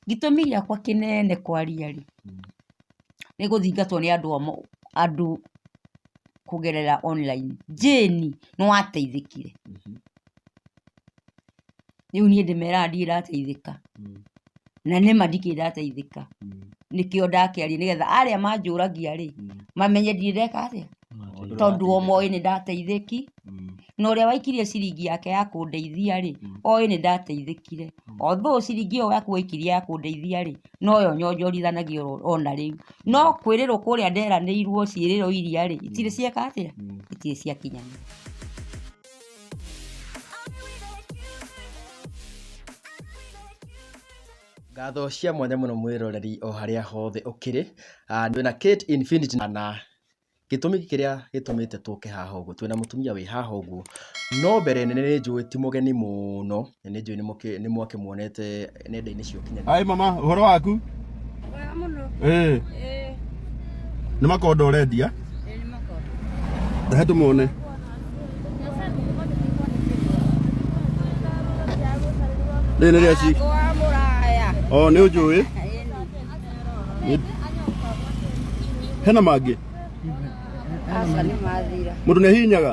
Gĩtũmi gĩakwa kĩnene kwaria rĩ, nĩ gũthingatwo nĩ andũ andũ kũgerera online. Jane nĩ wateithĩkire. Rĩu niĩ ndĩmeraga ndirĩ ndateithĩka. Na nĩma ndikĩrĩ ndateithĩka. Nĩkĩo ndakĩaria nĩgetha arĩa manjũragia rĩ, mamenye ndirĩ ndeka atĩa, tondũ o moĩ nĩ ndateithĩki. Na ũrĩa waikirie ciringi yake ya kũndeithia rĩ, oĩ nĩ ndateithĩkire. Although ciringi ĩyo yaku waikirie ya kũndeithia rĩ, noyo nyonjorithanagia ona rĩu. No kwĩrĩrwo kũrĩa nderanĩirwo ciĩrĩro iria rĩ, itirĩ cieka atĩa, itirĩ ciakinyanĩra. Ngatho cia mwanya mũno mwĩroreri o harĩa hothe ũkĩrĩ. Twĩna Kate Infinity na gĩtũmi kĩrĩa gĩtũmĩte tũke haha ũguo, twĩna mũtumia wĩ haha ũguo, no mbere nene nĩ njũĩ ti mũgeni mũno, nĩ njũĩ nĩ mwakĩmuonete nenda-inĩ cia ũkinyanĩria. Ai mama, ũhoro waku? Wega mũno. Ĩĩ. Ĩĩ. Nĩ makondo ũrendia? Ĩĩ nĩ makondo. Rehe tũmone. Rĩrĩ nĩ rĩa ci. Wa mũraya. O nĩ ũnjũĩ? Hena mangĩ? Aca nĩ mathira. Mũndũ nĩ ahihinyaga?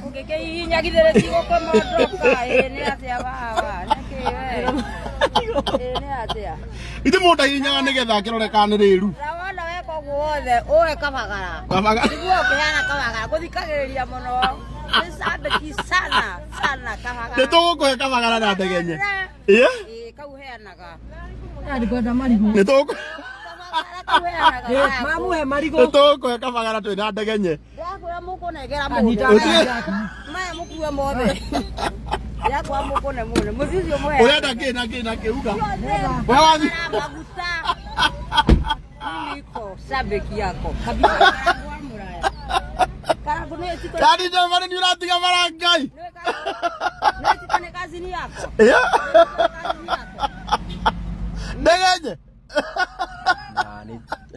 Ũngĩkĩhihinya githĩ rĩtigũkũmondoka. Ĩĩ nĩ atĩa baba? Nĩkĩ we? Ĩĩ nĩ atĩa? Ithe mũndũ ahihinyaga nĩgetha akĩrore kana nĩ rĩru. Na wona weka ũguo wothe ũe kabagara. Kabaga. Niguo ũkĩheana kabagara. Gũthikagĩrĩria mũno. Nĩ cambĩki sana sana kabagara. Nĩ tũgũkũhe kabagara na ndegenye. Ĩĩ? Ĩĩ kau heanaga. Ndikwenda marigũ. Nĩ tũgũkũ Kabagara kau heanaga. Mamuhe marigũ. nĩ tũgũkũhe kabagara twĩ na ndegenye. Ndakũra mũkũnengera Anyita mũndũ. yaku. Maya mũkue mothe. Ndakũra mũkũne mũndũ. Mũciĩ ũcio mũheane. Ũrenda kĩ na kĩ na kĩ uga. We wathi. Maguta. Mimi iko shabiki yako kabisa. Karangu wa Muraya. Karangu nĩ tiko Yaani jamani nĩ ũratiga mara Ngai. nĩ tiko nĩ kazini yako. Ĩĩ. Kazini yako. Ndegenye. Na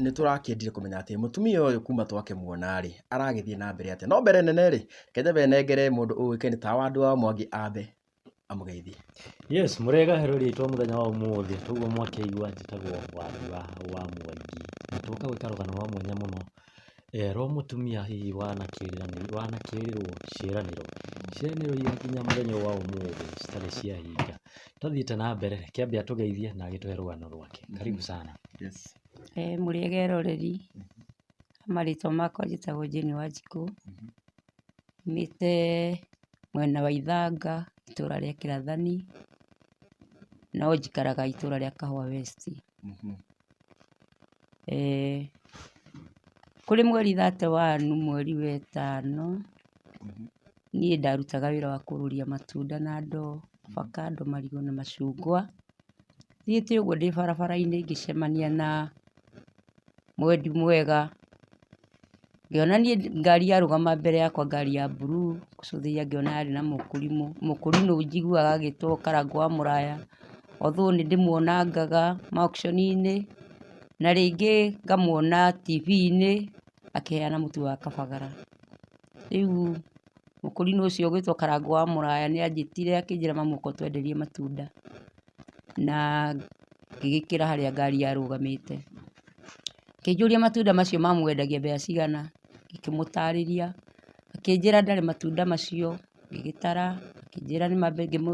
nĩ tũrakĩendire kũmenya atĩ mũtumia ũyũ kuma twakĩmuona rĩ, aragĩthiĩ na mbere atĩa. No mbere nene rĩ, reke nyambe nengere mũndũ ũĩkaine ta Wandũ wa Mwangi ambe amũgeithie. Yes, mũrega herũri aitũ mũthenya wa ũmũthĩ toguo mwakĩigua njĩtagwo Wambua wa Mwangi na twoka gwĩka rũgano rwa mwanya mũno rwa mũtumia hihi wanakĩrĩrwo ciĩranĩro, ciĩranĩro iria nginya mũthenya ũyũ wa ũmũthĩ citarĩ ciahinga. Tũthiĩte na mbere, reke ambe atũgeithie na agĩtũhe rũgano rwake. Karibu sana. Yes. Mũrĩega eroreri, marĩtwa makwa njĩtagwo Jane Wanjikũ, nyumĩte mwena wa Ithanga, itũra rĩa Kĩrathani, no njikaraga itũra rĩa Kahũa West. Kũrĩ mweri 31 mweri wa ĩtano, niĩ ndarutaga wĩra wa kũrũria matunda na ndoo, avocado, marigũ na macungwa. Thiĩte ũguo ndĩ barabara-inĩ ngĩcemania na mwendi mwega, ngĩona niĩ ngari yarũgama mbere yakwa ngari ya blue, gũcũthĩrĩria ngĩona yarĩ na mũkũrimũ. Mũkũrinũ njiguaga agĩtwo Karangũ wa Mũraya, although nĩ ndĩmuonangaga ma auction -inĩ, na rĩngĩ ngamuona TV-inĩ akĩheana mũtu wa kabagara. Rĩu mũkũrinũ ũcio ũgwĩtwo Karangũ wa Mũraya nĩ anjĩtire akĩnjĩra mama ũka ũtwenderie matunda, na ngĩgĩkĩra harĩa ngari yarũgamĩte. Akĩnjũria matunda macio mamwendagia mbeca cigana, ngĩkĩmũtarĩria, akĩnjĩra ndarĩ matunda macio, ngĩgĩtara, akĩnjĩra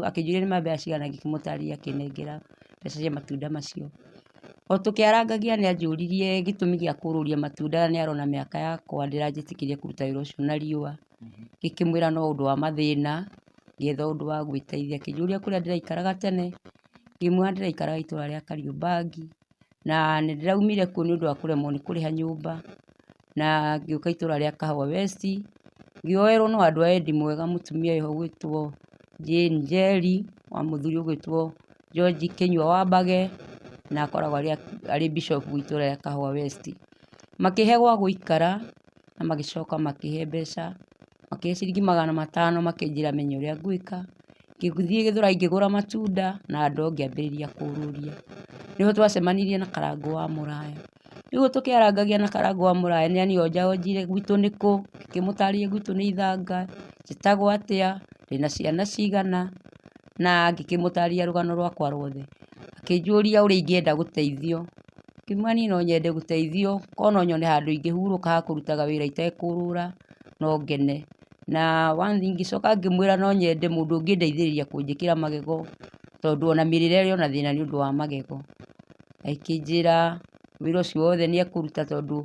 akĩnjũria nĩ ma mbeca cigana, ngĩkĩmũtarĩria akĩnengera mbeca cia matunda macio. O tũkĩarangagia nĩ anjũririe gĩtũmi gĩa kũrũria matunda na nĩ arona mĩaka yakwa ndĩranjĩtĩkĩria kũruta wĩra ũcio na riũa. Ngĩkĩmwĩra no ũndũ wa mathĩna, ngĩetha ũndũ wa gwĩteithia. Akĩnjũria kũrĩa ndĩraikaraga tene, ngĩmwĩra ndĩraikaraga itũra rĩa Kariobangi, na nĩ ndĩraumire kuo nĩ ũndũ wa kũremwo nĩ kũrĩha nyũmba, na ngĩũka itũra rĩa Kahũa West, ngĩoerwo no andũ a wendi mwega mũtumia wĩho ũgwĩtwo Jane Njeri, wa mũthuri ũgwĩtwo George Kĩnyua wa Mbage, na akoragwo arĩ bishop wa itũra rĩa Kahũa West. Makĩhe gwa gũikara, na magĩcoka makĩhe mbeca, makĩhe ciringi 500 makĩnjĩra menye ũrĩa ngwĩka. Ngĩthiĩ Gĩthũrai ngĩgũra matunda na ndoo ngĩambĩrĩria kũrũria. Nĩho twacemanirie na Karangũ wa Mũraya. Rĩu tũkĩarangagia na Karangũ wa Mũraya nĩ anionjaonjire gwitũ nĩkũ, ngĩkĩmũtarĩria gwitũ nĩ Ithanga, njĩtagwo atĩa, ndĩna ciana cigana, na ngĩkĩmũtarĩria rũgano rwakwa ruothe. Akĩnjũria ũrĩa ingĩenda gũteithio. Ngiuga niĩ no nyende gũteithio, korwo no nyone handũ ingĩhurũka ha kũrutaga wĩra itekũrũra, no ngene. Na one thing ngĩcoka ngĩmwĩra no nyende mũndũ ũngĩndeithĩrĩria kũnjĩkĩra magego, tondũ ona mĩrĩre ĩrĩ ona thĩna nĩ ũndũ wa magego. Agĩkĩnjĩra wĩra ũcio wothe nĩ ekũruta tondũ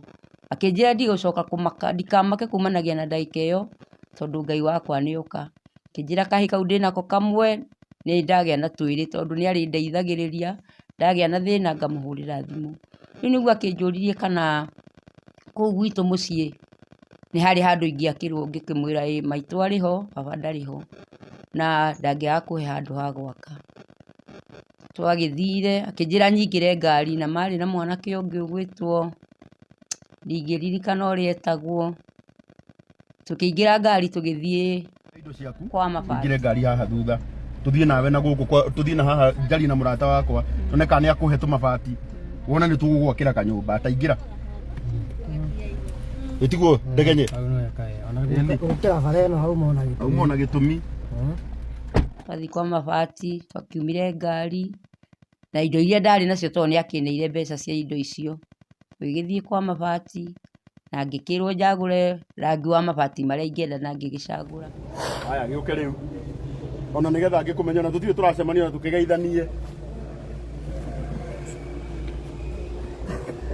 akĩnjĩra ndigũcoka kũmaka, ndikamake kumanagia na ndagĩka ĩyo, tondũ Ngai wakwa nĩ oka. Akĩnjĩra kahĩĩ kau ndĩnako kamwe, nĩ ndagĩa na twĩrĩ tondũ nĩ arĩndeithagĩrĩria, ndagĩa na thĩna ngamũhũrĩra thimũ. Rĩu nĩguo akĩnjũririe kana kũu gwitũ mũciĩ nĩ harĩ handũ ingĩakĩrwo, ngĩkĩmwĩra ĩĩ maitũ arĩ ho, baba ndarĩ ho, na ndangĩaga kũhe handũ ha gwaka. Twagĩthire akĩnjĩra nyingĩre ngari na marĩ na mwanake ũngĩ ũgwĩtwo, ndingĩririkana ũrĩa etagwo. Tũkĩingĩra ngari tũgĩthiĩ Indo ciaku kwa mabati. Ingire ngari haha thutha tuthie nawe na guku tuthie na haha njarie na murata wakwa tuone kana nĩ akũhe tũmabati wona nĩ tũgũgwakĩra kanyũmba ataingĩra ĩtiguo ndegenye. Gũkĩra bara ĩno hauma ona gĩtũmi. Auma ona gĩtũmi. Twathiĩ kwa mabati, twakiumire ngari na indo iria ndarĩ nacio tondũ nĩ akĩneire mbeca cia indo icio. Tũgĩgĩthiĩ kwa mabati na ngĩkĩrwo njagũre rangi wa mabati marĩa ingĩenda na ngĩgĩcagũra. Aya gĩũke rĩu ona nĩgetha ngĩkũmenya ona tũtirĩ tũracemania ona tũkĩgeithanie.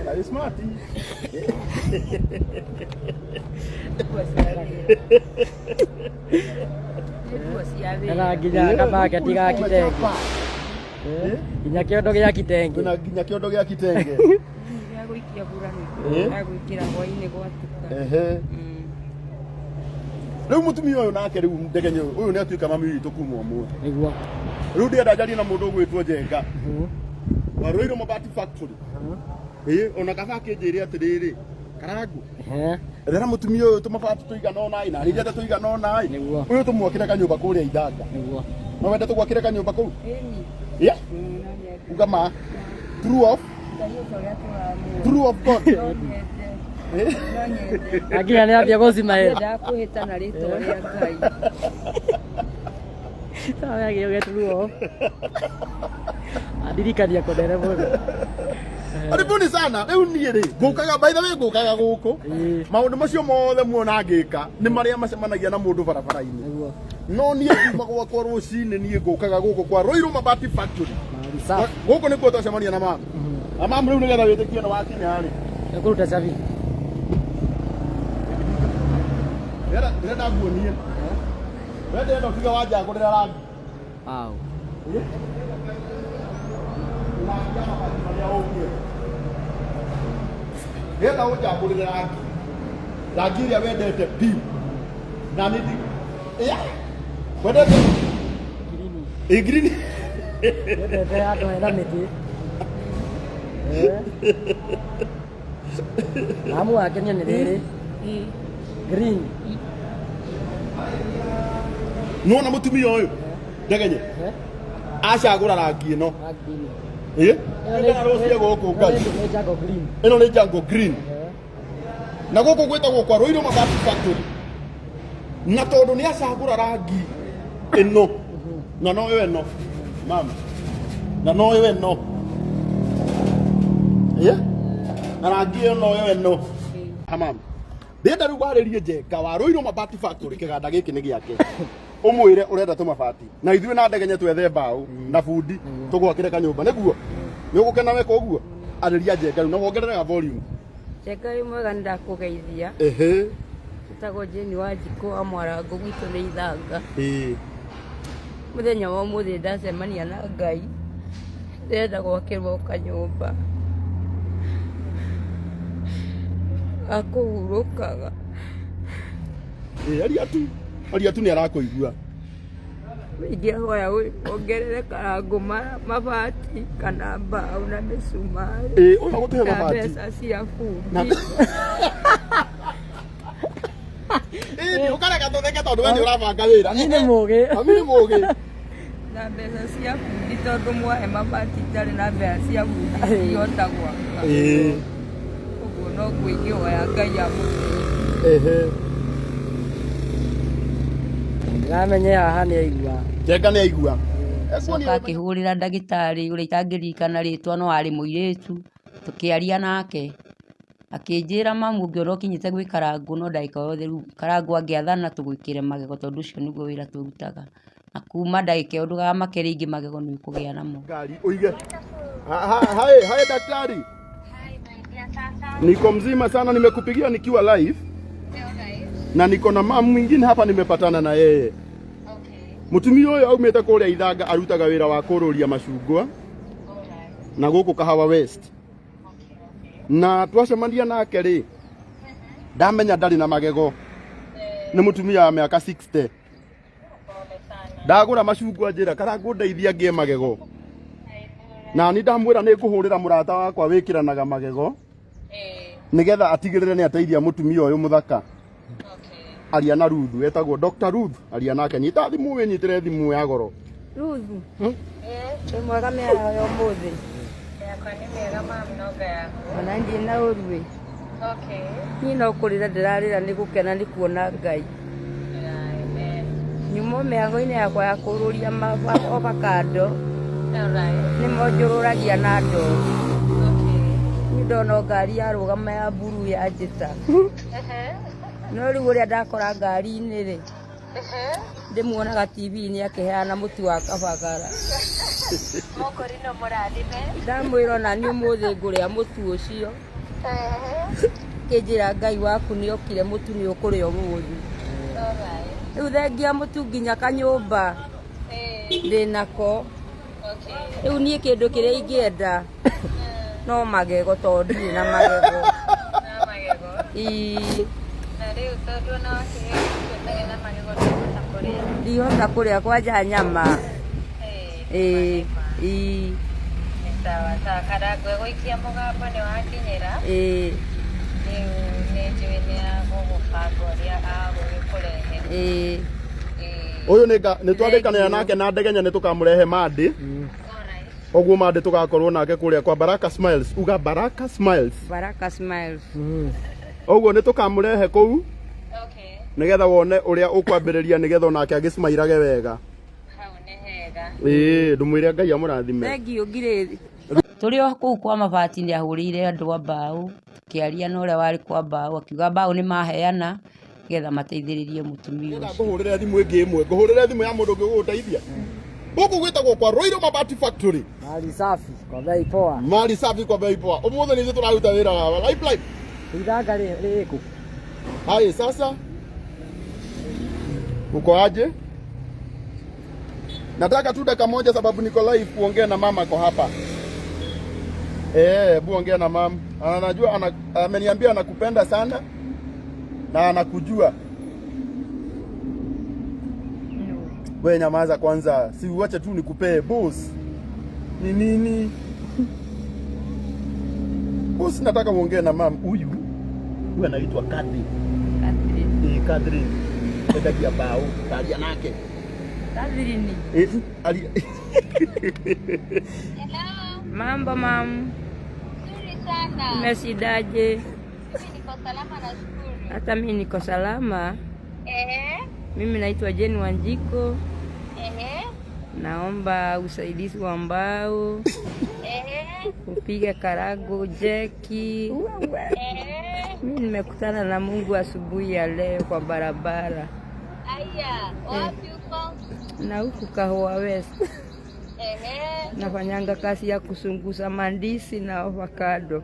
Ena wĩ smart. Na nginya kabaketi ga kitenge. Nginya kĩondo gĩa kitenge. Wĩna nginya kĩondo gĩa kitenge. Gĩa gũikia burana, Eh? gĩa gwĩkĩra hwainĩ gwatuka. Ehe. Rĩu mũtumia ũyũ nake rĩu ndegenye ũyũ nĩ atuĩka mami witũ kuma ũmũthĩ. Nĩguo. Rĩu ndĩrenda njarie na mũndũ ũgwĩtwo Njenga wa Ruiru Mabati Factory. Ĩĩ ona kaba akĩnjĩre atĩrĩrĩ karangu Ehe. ethera mũtumia ũyũ tũmabati tũigana ũna ĩ na niĩ ndĩrenda tũigana ũna ĩ Nĩguo. ũyũ tũmwakĩre kanyũmba kũrĩa Ithanga. Nĩguo. No wende tũgwakĩre kanyũmba kũu? Ĩni. Yeah? No nyende. Uga ma true of Ngai ũcio ũrĩa tũramũĩ. true of God. No nyende. No nyende. Na nginya nĩ ambia gũcima ĩ. Ndiendaga kwĩhĩta na rĩtwa rĩa Ngai. Sawa gĩũge turuo. Andirikania kũnene mũno. Karibuni sana. Rĩu niĩ rĩ ngũkaga by the way ngũkaga gũkũ Ĩĩ. maũndũ macio mothe muona ngĩka nĩ marĩa macemanagia na mũndũ barabara-inĩ. Nĩguo. No niĩ kuma gwakwa rũcinĩ niĩ ngũkaga gũkũ kwa Ruiru Mabati Factory. Mahali safi. Gũkũ nĩkuo twacemania na mamu. Na mamu rĩu nĩgetha wĩtĩkie nĩ wakinya rĩ. Nĩkũruta cabi. Ndĩrenda nguonie. We ndĩrenda ũtige wanjagũrĩra rangi. Wow. Rangi ya mabati marĩa ũngĩenda. Ndĩrenda ũnjagũrĩre rangi. Rangi ĩrĩa wendete biũ. Na nĩ yeah. Wendete Girini. ĩ green. Wendete handũ hena mĩtĩ. Eh. Mamu wakenio nĩ rĩrĩ. Green. Nĩwona mũtumia ũyũ ndegenye Eh. acagũra rangi ĩno. Green. Ĩ nĩ rũciĩ gũkũ Ngai. Nĩ jungle green. Ĩno nĩ jungle green. Eh. Na gũkũ gwĩtagwo kwa Ruiru Mabati Factory. Na tondũ nĩ acagũra rangi ĩno na noyo ĩno mama na noyo ĩno ĩ na rangi ĩyo noyo ĩno. Ha mama ndĩrenda rĩu warĩrie Njenga wa Ruiru Mabati Factory kĩganda gĩkĩ nĩ gĩake ũmwĩre ũrenda tũmabati na ithuĩ na ndegenye twethe mbaũ na bundi tũgwakĩre kanyũmba nĩguo nĩ ũgũkena weka ũguo. Arĩria Njenga rĩu na wongerere volume. Njenga wĩ mwega nĩ ndakũgeithia. Ehe. Njĩtagwo Jane Wanjikũ wa Mwarango gwitũ nĩ Ithanga. Ĩĩ. Mũthenya wa ũmũthĩ ndacemania na Ngai, ndĩrenda gwakĩrwo kanyũmba ga kũhurũkaga. Ĩĩ aria tu aria tu nĩ arakũigua. Ingĩhoya wongerere karangũ mabati kana mbaũ na mĩcumarĩ. Ĩĩ ũyũ agũtũhe Na mabati mbeca cia bundi. Ĩĩ ũkareka tũtheke tondũ we nĩ ũrabanga wĩra. Mami nĩ mũgĩ. Mami nĩ mũgĩ. Na mbeca cia bundi tondũ mwahe mabati itarĩ na mbeca cia bundi ndingĩhota gwaka. Ĩĩ. Ũguo noguo ingĩhoya Ngai amũteithie. Ehe. Ndĩramenye haha nĩ aigua. Njenga nĩ aigua. Acoka akĩhũrĩra ndagĩtarĩ ũrĩa itangĩririkana rĩtwa no arĩ mũirĩtu, tũkĩaria nake. Akĩnjĩra mamu ũngĩona ũkinyĩte gwĩ Karangũ no ndagĩka o yothe rĩu Karangũ angĩathana tũgwĩkĩre magego tondũ ũcio nĩguo wĩra tũrutaga. Na kuma ndagĩka ĩyo ndũgamake rĩngĩ magego nĩ ũkũgĩa namo. Gari uige. Hai, hai daktari. Niko mzima sana, nimekupigia nikiwa live na niko na mamu mwingine hapa nimepatana na yeye. Mutumia ũyũ aumĩte kũrĩa Ithanga arutaga wĩra wa kũrũria macungwa na gũkũ Kahawa West. Na twacemania nake rĩ, ndamenya ndarĩ na magego. Nĩ mũtumia wa mĩaka 60. Ndagũra macungwa njĩra Karangũ ndeithia ngĩe magego. Na ni ndamwĩra nĩ ngũhũrĩra mũrata wakwa wĩkĩranaga magego nĩgetha atigĩrĩre nĩ ateithia mũtumia ũyũ mũthaka. Aria na Ruth, etagwo Dr. Ruth, aria nake. Nyita thimũ, wĩnyitĩre thimũ ya goro. Ruthu, wĩ mwega mĩaraho ya ũmũthĩ? Yakwa nĩ mĩega mamu, nonga yaku? Ona ndirĩ na ũru ĩ. Niĩ no kũrĩra ndĩrarĩra nĩ gũkena nĩ kuona Ngai. Amen. Nyuma mĩago-inĩ yakwa ya kũrũria avocado nĩmo njũrũragia na ndoo. Niĩ ndona o ngari yarũgama ya mburu yanjĩta. No rĩu ũrĩa ndakora ngari-inĩ rĩ, ndĩmuonaga TV-inĩ akĩheana mũtu wa kabagara. Mũkũrinũ mũrathime. Ndamwĩra ona niĩ ũmũthĩ ngũrĩa mũtu ũcio. Kĩnjĩra Ngai waku nĩ okire mũtu nĩ ũkũrĩa ũmũthĩ. Rĩu thengia mũtu nginya kanyũmba ndĩnako. Rĩu niĩ kĩndũ kĩrĩa ingĩenda no magego tondũ ndirĩ na magego. Na magego. Ii, Na rĩu tondũ ona wakĩheo mũtu ũtarĩ na magego ndũhota kũrĩa. ndihota kũrĩa kwanja nyama. Ĩĩ, ii, Nĩ sawa sawa, Karangũ egũikia mũgambo nĩ wakinyĩra. Ĩĩ, Rĩu nĩ njũĩ nĩ agũgũbanga ũrĩa agũgĩkũrehe. Ĩĩ. Ũyũ nĩ nĩ twandĩkanĩra nake na ndegenya nĩ tũkamũrehe Monday. Ũguo Monday tũgakorwo nake kũrĩa kwa Baraka Smiles. Uga Baraka Smiles. Baraka Smiles. Ũguo nĩ tũkamũrehe kũu nĩgetha wone ũrĩa ũkwambĩrĩria nĩgetha onake agĩcimairage wega. Hau nĩ hega. Ĩĩ, ndũmwĩre Ngai amũrathime. Thank you ngirĩthi. Tũrĩ o kũu kwa mabati nĩ ahũrĩire andũ a mbaũ, tũkĩaria na ũrĩa warĩ kwa mbaũ, akiuga mbaũ nĩ maheana nĩgetha mateithĩrĩrie mũtumia ũcio. Ngũhũrĩre thimũ ĩngĩ ĩmwe, ngũhũrĩre thimũ ya mũndũ ũngĩ ũgũgũteithia. Gũkũ gwĩtagwo kwa Royal Mabati Factory. Mali safi kwa bei poa. Mali safi kwa bei poa. Ũmũthĩ nĩ ithuĩ tũraruta wĩra wa live live. Ithanga rĩ kũ? Hai, sasa uko aje? Nataka tu dakika moja sababu niko live kuongea na mama kwa hapa. Eh, hebu ongea na mama. Anajua ameniambia anakupenda sana na anakujua. We nyamaza kwanza, si uache tu nikupee boss. Ni nini? Boss, nataka uongee na mam huyu. Huyu anaitwa Kadri. Catherine. Eh, Kadri. Endagia bao, taria nake. Catherine. Eh, ali Hello. Mambo mam, Nzuri sana. umeshindaje? Mimi niko salama nashukuru. Hata mimi niko salama. Mimi naitwa Jane Wanjiko, naomba usaidizi wa mbao, kupiga karago jeki. Mimi nimekutana na Mungu asubuhi ya leo kwa barabara Aya, wapi uko? Na huku Kahawa West. Nafanyanga kazi ya kusunguza mandisi na avocado,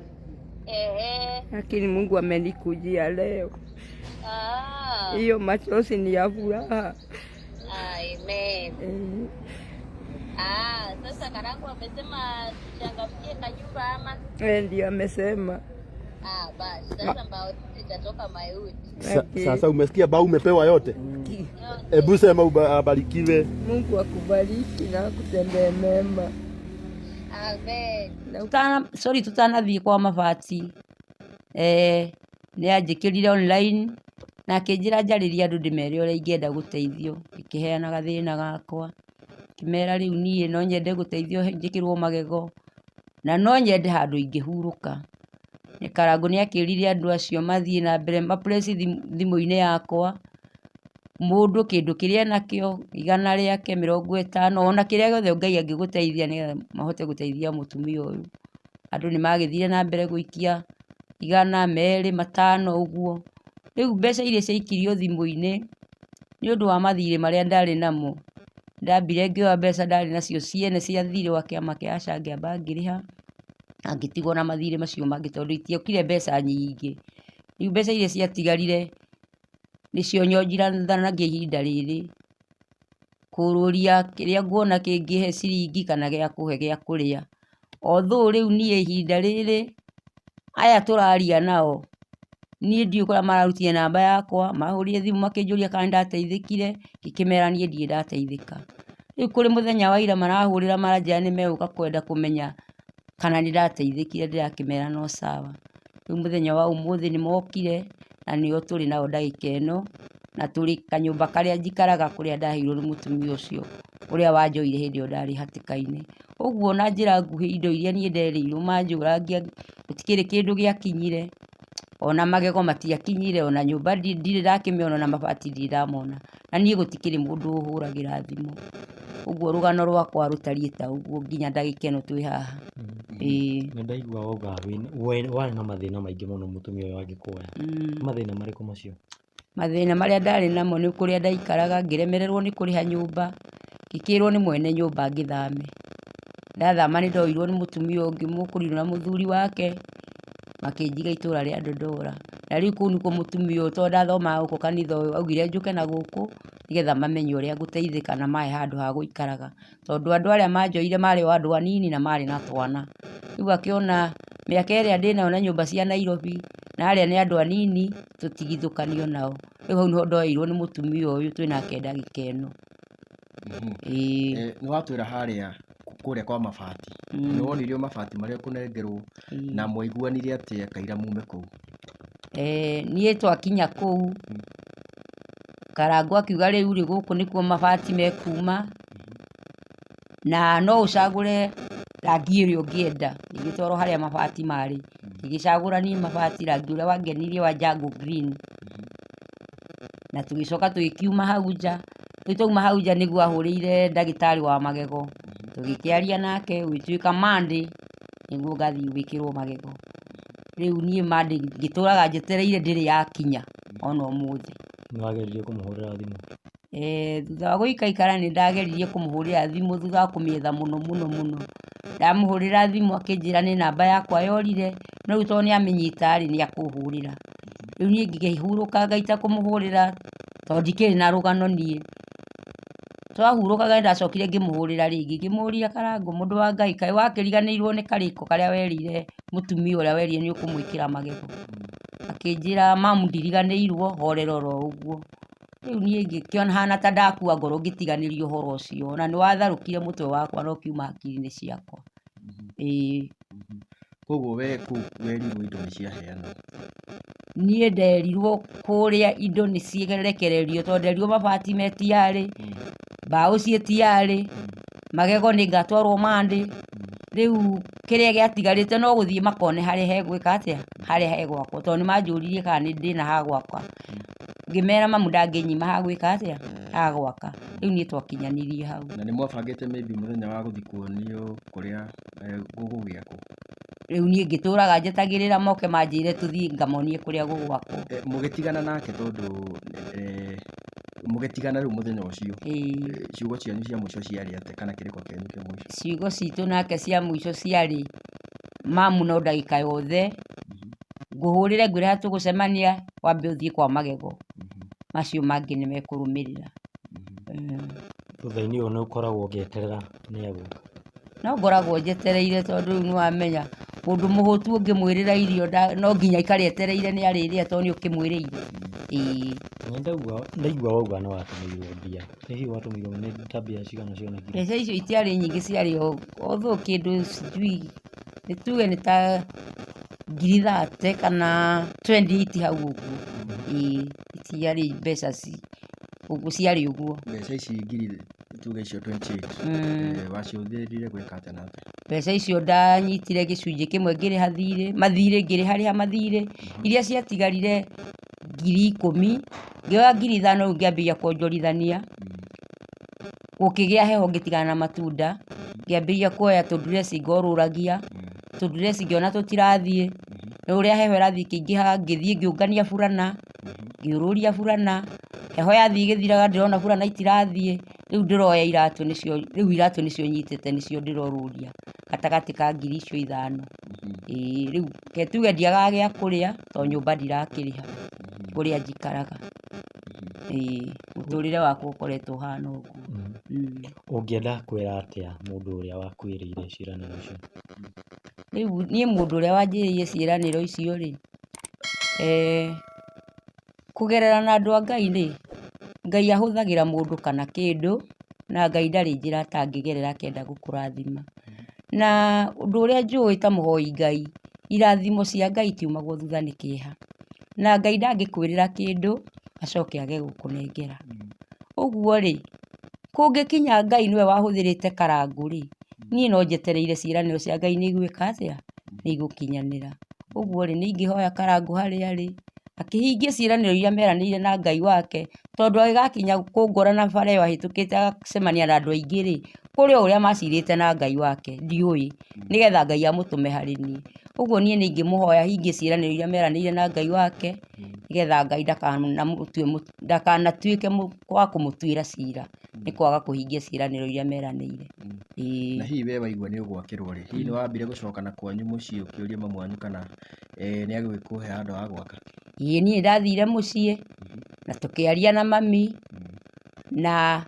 lakini Mungu amenikujia leo. Hiyo machozi ni ya furaha. Amen. Eh, Ah, sasa Karangu amesema tuchangamkie kanyumba ama? Eh, ndio amesema. Ah, basi sasa mbao zitatoka mayuti. Sasa umesikia bao umepewa yote? Hebu sema abarikiwe. Mungu akubariki na akutendee mema. Amen. Tutana, sorry, tutanathiĩ kwa mabati eh, nĩ anjĩkĩrire online na akĩnjĩra njarĩrie andũ ndĩmere ũrĩa ingĩenda gũteithio, ngĩkĩheana gathĩna gakwa, ngĩmera rĩu niĩ no nyende gũteithio njĩkĩrwo magego na no nyende handũ ingĩhurũka. Karangũ nĩ akĩrire andũ acio mathiĩ na mbere ma press thimũ-inĩ yakwa. Mũndũ kĩndũ kĩrĩa enakĩo, igana rĩake, 50, ona kĩrĩa gĩothe Ngai angĩgũteithia nĩgetha mahote gũteithia mũtumia ũyũ. Andũ nĩ magĩthire na mbere gũikia igana, merĩ, matano ũguo. Rĩu mbeca iria ciaikirio thimũ-inĩ, nĩ ũndũ wa mathirĩ marĩa ndarĩ namo, ndambire ngĩoya mbeca ndarĩ nacio ciene cia thirĩ wa kĩama kĩa Asha ngĩamba ngĩrĩha, na ngĩtigwo na mathirĩ macio mangĩ tondũ itiokire mbeca nyingĩ. Rĩu mbeca iria ciatigarire, nĩcio nyonjorithanagia ihinda rĩrĩ, kũrũria kĩrĩa nguona kĩngĩhe ciringi kana gĩa kũhe gĩa kũrĩa. Although rĩu niĩ ihinda rĩrĩ, aya tũraria nao, niĩ ndiũĩ kũrĩa mararutire namba yakwa, mahũrire thimũ makĩnjũria kana nĩndateithĩkire, ngĩkĩmera niĩ ndirĩ ndateithĩka. Rĩu kũrĩ mũthenya wa ira marahũrĩra maranjĩra nĩmegũka kwenda kũmenya kana nĩndateithĩkire, ndĩrakĩmera no sawa. Rĩu mũthenya wa ũmũthĩ nĩmokire, na nĩo tũrĩ nao ndagĩka ĩno, na tũrĩ kanyũmba karĩa njikaraga kũrĩa ndaheirwo nĩ mũtumia ũcio ũrĩa wanjoire hĩndĩ ĩyo ndarĩ hatĩka-inĩ. Ũguo na njĩra nguhĩ indo iria niĩ nderĩirwo manjũrangia gũtikĩrĩ kĩndũ gĩakinyire, ona magego matiakinyire, ona nyũmba ndirĩ ndakĩmĩona, ona mabati ndirĩ ndamona. Na niĩ gũtikĩrĩ mũndũ ũhũragĩra thimũ. Ũguo rũgano rwakwa rũtariĩ ta ũguo nginya ndagĩka ĩno twĩ haha. Ĩĩ. Nĩ ndaigua wauga warĩ na mathĩna maingĩ mũno mũtumia ũyũ agĩkuoya. Mathĩna marĩkũ macio? Mathĩna marĩa ndarĩ namo nĩ kũrĩa ndaikaraga ngĩremererwo nĩ kũrĩha nyũmba, ngĩkĩrwo nĩ mwene nyũmba ngĩthame. Ndathama nĩ ndoirwo nĩ mũtumia ũngĩ mũkũrinũ na mũthuri wake, makĩnjiga itũra rĩa Dodora. Na rĩu kũu nĩkuo mũtumia ũyũ tondũ ndathomaga gũkũ kanitha ũyũ augire njũke na gũkũ nĩgetha mamenye ũrĩa ngũteithĩka na mahe handũ ha gũikaraga. Tondũ andũ arĩa manjoire marĩ o andũ anini na marĩ na twana. Rĩu akĩona mĩaka ĩrĩa ndĩnayo na nyũmba cia Nairobi na arĩa nĩ andũ anini tũtigithũkanio nao. Rĩu hau nĩho ndoeirwo nĩ mũtumia ũyũ twĩnake ndagĩka ĩno. Ĩĩ. Nĩ watwĩra harĩa kũrĩa kwa mabati, nĩ wonirio mabati marĩa ũkũnengerwo na mwaiguanire atĩa kaira mume kũu? Niĩ twakinya kũu, Karangũ akiuga rĩu rĩ gũkũ nĩkuo mabati mekuma, na no ũcagũre rangi ũrĩa ũngĩenda. Ngĩgĩtwarwo harĩa mabati marĩ, ngĩgĩcagũra niĩ mabati rangi ũrĩa wangenirie wa jungle green. Na tũgĩcoka tũgĩkiuma hau nja, rĩu twauma hau nja nĩguo ahũrĩire ndagĩtarĩ wa magego, tũgĩkĩaria nake gũgĩtuĩka Monday nĩguo ngathiĩ gwĩkĩrwo magego. Rĩu niĩ Monday ngĩtũraga njetereire ndĩrĩ yakinya ona ũmũthĩ. Nĩ wageririe kũmũhũrĩra thimũ? Thutha wa gũikaikara nĩ ndageririe kũmũhũrĩra thimũ thutha wa kũmĩetha mũno mũno mũno. Ndamũhũrĩra thimũ akĩnjĩra nĩ namba yakwa yorire, no rĩu tondũ nĩ amĩnyita rĩ, nĩ akũhũrĩra. Rĩu niĩ ngĩhurũka ngaita kũmũhũrĩra tondũ ndikĩrĩ na rũgano niĩ. Twahurũkaga nĩ ndacokire ngĩmũhũrĩra rĩngĩ, ngĩmũria Karangũ mũndũ wa Ngai kaĩ wakĩriganĩirwo nĩ karĩko karĩa werĩire mũtumia ũrĩa werire nĩ ũkũmwĩkĩra magego. Akĩnjĩra mamu ndiriganĩirwo horera oro ũguo. Rĩu niĩ ngĩkĩona hana ta ndakua ngoro ngĩtiganĩria ũhoro ũcio, na nĩ watharũkire mũtwe wakwa na ũkiuma hakiri-inĩ ciakwa. Ĩĩ. Koguo we kũu werirwo indo nĩ ciaheanwo? Niĩ nderirwo kũrĩa indo nĩ cirekererio tondũ nderirwo mabati me tiarĩ, mbaũ ciĩ tiarĩ, magego nĩ ngatwarwo Monday. Rĩu kĩrĩa gĩatigarĩte no gũthiĩ makone harĩa hegwĩka atĩa, harĩa hegwakwo tondũ nĩ manjũririe kana nĩ ndĩna ha gwaka. Ngĩmera mamu ndangĩnyima ha gwĩka atĩa, ha gwaka. Rĩu niĩ twakinyanirie hau. Na nĩ mwabangĩte maybe mũthenya wa gũthiĩ kuonio kũrĩa gũgũgĩakwo? Rĩu niĩ ngĩtũraga njetagĩrĩra moke manjĩre tũthiĩ ngamonie kũrĩa gũgwakwo. Mũgĩtigana nake tondũ mũgĩtigana rĩu mũthenya ũcio, ciugo cianyu cia mũico ciarĩ atĩa kana kĩrĩko kĩanyu kĩa mũico? Ciugo citũ nake cia mũico ciarĩ mamu no ndagĩka yothe ngũhũrĩre ngwĩre harĩa tũgũcemania wambe ũthiĩ kwa magego, macio mangĩ nĩ mekũrũmĩrĩra. Thutha-inĩ ũyũ nĩ ũkoragwo ũgĩeterera nĩ egũka? No ngoragwo njetereire tondũ rĩu nĩ wamenya mũndũ mũhũtu ũngĩmwĩrĩra irio no nginya aikare etereire nĩ arĩrĩa tondũ nĩ ũkĩmwĩrĩire. Ĩĩ. Nĩ ndaigua wauga nĩ watũmĩirwo mbia. Hihi watũmĩirwo nĩ ta mbia cigana cionekire? Mbeca icio itiarĩ nyingĩ ciarĩ o although kĩndũ sijui nĩ tuge nĩ ta 30,000 kana 28 hau ũguo. Ĩĩ, itiarĩ mbeca ũguo ciarĩ ũguo. Mbeca ici ngiri tuge icio 28, wacihũthĩrire gwĩka atĩa na atĩa? Mbeca icio ndanyitire gĩcunjĩ kĩmwe ngĩrĩha thirĩ, mathirĩ ngĩrĩharĩha mathirĩ, iria ciatigarire 10,000, ngĩoya 5,000 rĩu ngĩambĩrĩria kuonjorithania. Gũkĩgĩa heho ngĩtigana na matunda, ngĩambĩrĩria kuoya tũndureci ngorũragia, tũndureci ngĩona tũtirathiĩ, ũrĩa heho ĩrathiĩ ĩkĩingĩhaga ngĩthiĩ ngĩũngania burana, ngĩũrũria burana, heho yathiĩ ĩgĩthiraga ndĩrona burana itirathiĩ, rĩu ndĩroya iratũ nĩcio, rĩu iratũ nĩcio nyitĩte nĩcio ndĩrorũria gatagatĩ ka 5,000. Ĩĩ rĩu reke tuge ndiagaga gĩa kũrĩa tondũ nyũmba ndirakĩrĩha kũrĩa njikaraga. Ĩĩ mũtũrĩre wakwa ũkoretwo ũhana ũguo. Ũngĩenda kwĩra atĩa mũndũ ũrĩa wakwĩrĩire ciĩranĩro icio? Rĩu niĩ mũndũ ũrĩa wanjĩrĩire ciĩranĩro icio rĩ, kũgerera na andũ a Ngai rĩ, Ngai ahũthagĩra mũndũ kana kĩndũ, na Ngai ndarĩ njĩra atangĩgerera akĩenda gũkũrathima. Na ũndũ ũrĩa njũĩ ta mũhoi Ngai, irathimo cia Ngai itiumagwo thutha nĩ kĩeha. Na Ngai ndangĩkwĩrĩra kĩndũ acoke age gũkũnengera. Ũguo rĩ, kũngĩkinya Ngai nĩwe wahũthĩrĩte karangũ rĩ, niĩ no njetereire ciĩranĩro cia Ngai nĩ igwĩka atĩa? Nĩ igũkinyanĩra. Ũguo rĩ, nĩ ingĩhoya karangũ harĩa arĩ, akĩhingie ciĩranĩro iria meranĩire na Ngai wake, tondũ agĩgakinya kũngora na bara ĩyo ahĩtũkĩte agacemania na andũ aingĩ rĩ, kũrĩ o ũrĩa macirĩte na Ngai wake, ndiũĩ, nĩgetha Ngai amũtũme harĩ niĩ. Ũguo niĩ nĩ ingĩmũhoya ahingie ciĩranĩro iria meranĩire na Ngai wake, nĩgetha Ngai ndakanatuĩke wa kũmũtuĩra cira nĩ kwaga kũhingia ciĩranĩro iria meranĩire. Ĩĩ. Na hihi we waigua nĩ ũgwakĩrwo rĩ, hihi nĩ wambire gũcoka na kwanyu mũciĩ ũkĩũria mamu wanyu kana nĩ agũgĩkũhe handũ ha gwaka? Ĩĩ niĩ ndathire mũciĩ na tũkĩaria na mami na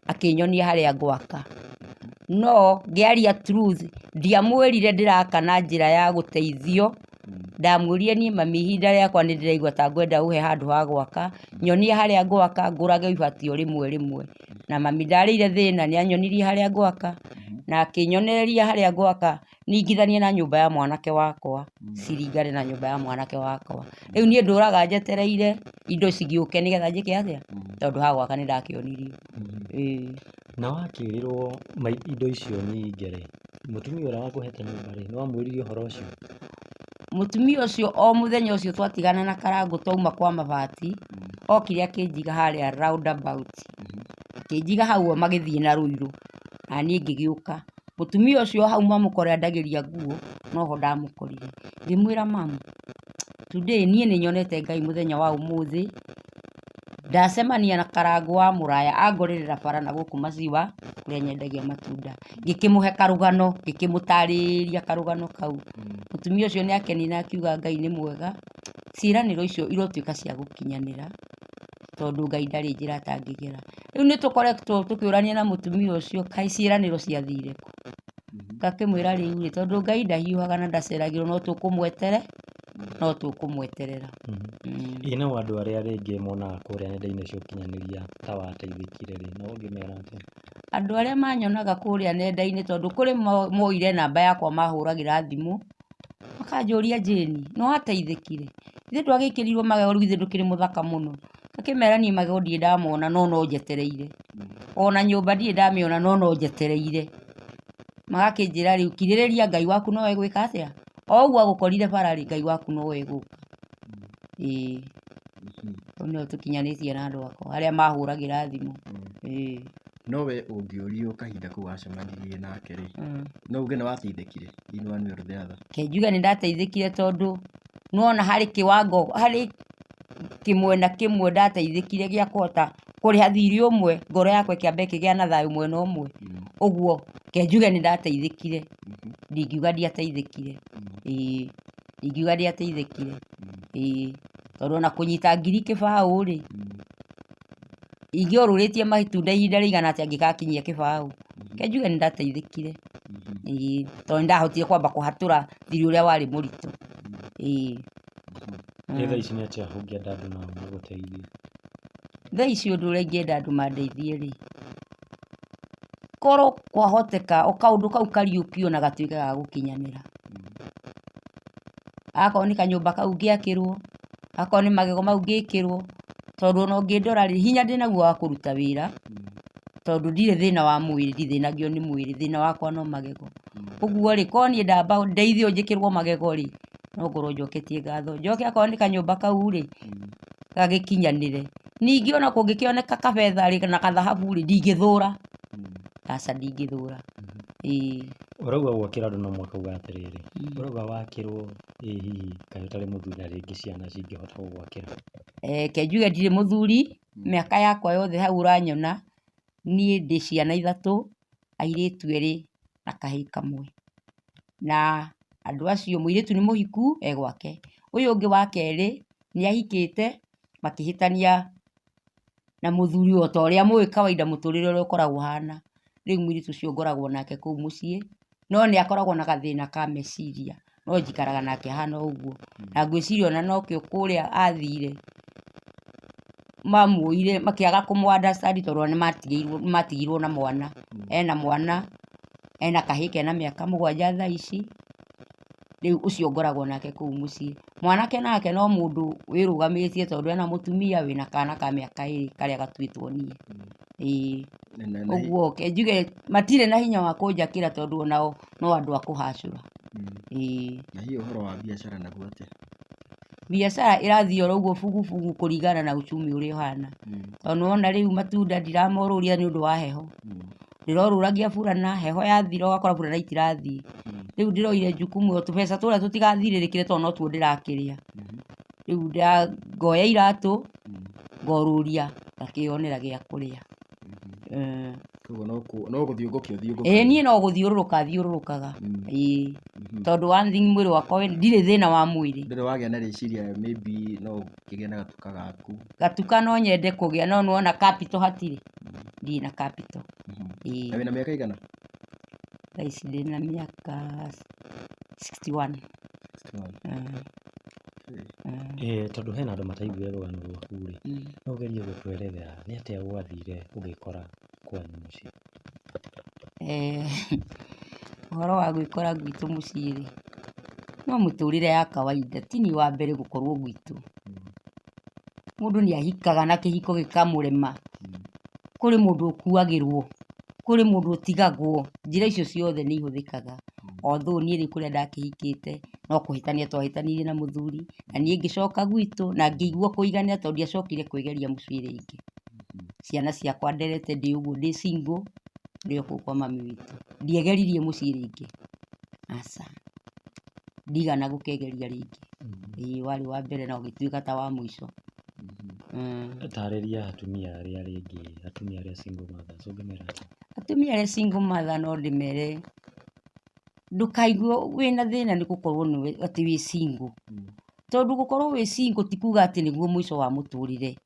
akĩnyonia harĩa ngwaka. No ngĩaria truth ndiamwĩrire ndĩraka na njĩra ya gũteithio, ndamwĩrire niĩ mami ihinda rĩakwa nĩ ndĩraigua ta ngwenda ũhe handũ ha gwaka, nyonia harĩa ngwaka ngũrage ibati o rĩmwe rĩmwe. Na mami ndarĩire thĩna nĩ anyonirie harĩa ngwaka na akĩnyonereria harĩa ngwaka ningithanie na nyũmba ya mwanake wakwa, ciringane na nyũmba ya mwanake wakwa. Rĩu niĩ ndũraga njetereire indo cigĩũke nĩgetha njĩke atĩa? Tondũ ha gwaka nĩ ndakĩonirio. Ĩĩ. Na wakĩrĩrwo indo icio nyingĩ rĩ, mũtumia ũrĩa wakũhete nyũmba rĩ, nĩ wamwĩrire ũhoro ũcio? Mũtumia ũcio o mũthenya ũcio twatigana na karangũ twauma kwa mabati, okire akĩnjiga harĩa roundabout. Akĩnjiga hau o magĩthiĩ na Rũirũ, na niĩ ngĩgĩũka. Mũtumia ũcio hau mamũkore endagĩria nguo, noho ndamũkorire. Ngĩmwĩra mamu, today niĩ nĩ nyonete Ngai mũthenya wa ũmũthĩ, ndacemania na karangũ wa mũraya angorerera bara na gũkũ maciwa kũrĩa nyendagia matunda. Ngĩkĩmũhe karũgano, ngĩkĩmũtarĩria karũgano kau. Mũtumia ũcio nĩ akenire na akiuga Ngai nĩ mwega, ciĩranĩro icio irotuĩka cia gũkinyanĩra, tondũ Ngai ndarĩ njĩra atangĩgera. Rĩu nĩ tũkoretwo tũkĩũrania na mũtumia ũcio kaĩ ciĩranĩro ciathire kũ? Ngakĩmwĩra rĩu rĩ, tondũ Ngai ndahiũhaga na ndaceragĩrwo no tũkũmweterera. Ĩ nao andũ arĩa rĩngĩ monaga kũrĩa nenda-inĩ cia ũkinyanĩria ta wateithĩkire rĩ, no ũngĩmera atĩa? Andũ arĩa manyonaga kũrĩa nenda-inĩ tondũ kũrĩ moire namba yakwa mahũragĩra thimũ, makanjũria Jane, nĩ wateithĩkire? Ithuĩ ndwagĩkĩrirwo magego rĩu ithuĩ ndũkĩrĩ mũthaka mũno. Ngakĩmera niĩ magego ndirĩ ndamona no no njetereire. Ona nyũmba ndirĩ ndamĩona no no njetereire. Magakĩnjĩra rĩu kirĩrĩria Ngai waku no egwĩka atĩa? O ũguo agũkorire bara rĩ, Ngai waku no egũka. Ĩĩ. Hau nĩho tũkinyanĩtie na andũ akwa arĩa mahũragĩra thimũ. Ĩĩ. No we ũngĩũrio kahinda kau wacemanirie nake rĩ, no uge nĩ wateithĩkire in one way or the other? Reke njuge nĩ ndateithĩkire tondũ nĩwona harĩ kĩwango, harĩ kĩmwe na kĩmwe ndateithĩkire gĩa kũhota kũrĩha thirĩ ũmwe, ngoro yakwa ĩkĩamba ĩkĩgĩa na thayũ mwena ũmwe. Ũguo reke njuge nĩ ndateithĩkire, ndingiuga ndiateithĩkire. Ĩĩ, ndingiuga ndiateithĩkire. Ĩĩ, tondũ ona kũnyita 20,000 rĩ, ingĩorũrĩtie matunda ihinda rĩigana atĩa ngĩgakinyia 20? Reke njuge nĩ ndateithĩkire. Ĩĩ, tondũ nĩ ndahotire kwamba kũhatũra thirĩ ũrĩa warĩ mũritũ. Ĩĩ. Ĩ thaa ici nĩ atĩa ũngĩenda andũ nao magũteithie? Thaa ici ũndũ ũrĩa ingĩenda andũ mandeithie rĩ, korwo kwahoteka o kaũndũ kau kariũkio na gatuĩke ga gũkinyanĩra. Akorwo nĩ kanyũmba kau ngĩakĩrwo, akorwo nĩ magego mau ngĩkĩrwo, tondũ ona ũngĩndora rĩ, hinya ndĩnaguo wa kũruta wĩra, tondũ ndirĩ thĩna wa mwĩrĩ, ndithĩnagio nĩ mwĩrĩ, thĩna wakwa no magego. Ũguo rĩ, korwo niĩ ndamba ndeithio njĩkĩrwo magego rĩ, no ngorwo njoketie ngatho. Njoke akorwo nĩ kanyũmba kau rĩ, Gagĩkinyanĩre. Ningĩ ona kũngĩkĩoneka kabetha rĩ na kathahabu rĩ, ndingĩthũra. Aca ndingĩthũra. Ĩĩ. Ũrauga gwakĩra andũ no mũhaka uga atĩrĩrĩ, ũrauga wakĩrwo ĩ hihi kaĩ ũtarĩ mũthuri na rĩngĩ ciana cingĩhota gũgwakĩra? Reke njuge ndirĩ mũthuri, mĩaka yakwa yothe hau ũranyona, niĩ ndĩ ciana ithatũ, airĩtu erĩ na kahĩĩ kamwe. Na andũ acio mũirĩtu nĩ mũhiku e gwake, ũyũ ũngĩ wa kerĩ nĩ ahikĩte makĩhĩtania na mũthuri o ta ũrĩa mũĩ kawaida mũtũrĩre ũrĩa ũkoragwo ũhana. Rĩu mũirĩtu ũcio ngoragwo nake kũu mũciĩ, no nĩ akoragwo na gathĩna ka meciria, no njikaraga nake ahana o ũguo. Na ngwĩciria ona nokĩo kũrĩa athire, mamuoire makĩaga kũmũ understand tondũ nĩ matigirwo na mwana. Ena mwana, ena kahĩĩ kena mĩaka 7 thaa ici, rĩu ũcio ngoragwo nake kũu mũciĩ. Mwanake nake no mũndũ wĩrũgamĩtie tondũ ena mũtumia wĩna kana ka mĩaka 2 karĩa gatuĩtwo niĩ. Ĩĩ. Ũguo ke njuge matirĩ na hinya wa kũnjakĩra tondũ onao no andũ a kũhacũra. Ĩĩ. Na hihi ũhoro wa biacara naguo atĩa? Biacara ĩrathiĩ oro ũguo bugubugu kũringana na uchumi ũrĩa ũhana. Tondũ nĩwona rĩu matunda ndiramorũria nĩ ũndũ wa heho. Ndĩrorũragia burana, heho yathira ũgakora burana itirathiĩ. Rĩu ndĩroire jukumu ĩyo tũbeca tũrĩa tũtigathirĩrĩkĩre tondũ notuo ndĩrakĩrĩa. Rĩu ngoya iratũ, ngorũria ngakĩyonera gĩa kũrĩa. Koguo no gũthiũngũkia ũthiũngũkagia? Ĩĩ niĩ no gũthiũrũrũka thiũrũrũkaga. Ĩĩ. Tondũ one thing mwĩrĩ wakwa ndirĩ thĩna wa mwĩrĩ. Ndũrĩ wagĩa na rĩciria maybe no ũkĩgĩe na gatuka gaku? Gatuka no nyende kũgĩa no nĩwona capital hatirĩ. Ndirĩ na capital. Ĩĩ. Na wĩna mĩaka igana? Thaa ici ndĩna mĩaka 61. 61. Tondũ hena andũ mataiguire rũgano rwaku rĩ, no ũgerie gũtwerethera nĩ atĩa gwathire ũgĩkora kwanyu mũciĩ? Ũhoro wa gwĩkora gwitũ mũciĩ rĩ, no mũtũrĩre ya kawaida, ti niĩ wa mbere gũkorwo gwitũ. Mũndũ nĩ ahikaga na kĩhiko gĩkamũrema, kũrĩ mũndũ ũkuagĩrwo, kũrĩ mũndũ ũtigagwo, njĩra icio ciothe nĩ ihũthĩkaga. Although niĩ rĩu kũrĩa ndakĩhikĩte no kũhĩtania twahĩtanirie na mũthuri, na niĩ ngĩcoka gwitũ na ngĩigua kũiganĩra tondũ ndiacokire kwĩgeria mũciĩ rĩngĩ. Ciana ciakwa nderete ndĩ ũguo ndĩ single, ndĩ o kũu kwa mami witũ. Ndiegeririe mũciĩ rĩngĩ, aca, ndigana gũkegeria rĩngĩ. Ĩĩ warĩ wa mbere na ũgĩtuĩka ta wa mũico. Tarĩria atumia arĩa rĩngĩ, atumia arĩa single mothers, ũngĩmera atĩa? Atumia arĩa single mother no ndĩmere ndũkaigue wĩna thĩna nĩ gũkorwo nĩwe atĩ wĩ single. Tondũ gũkorwo wĩ single ti kuga atĩ nĩguo mũico wa mũtũrĩre.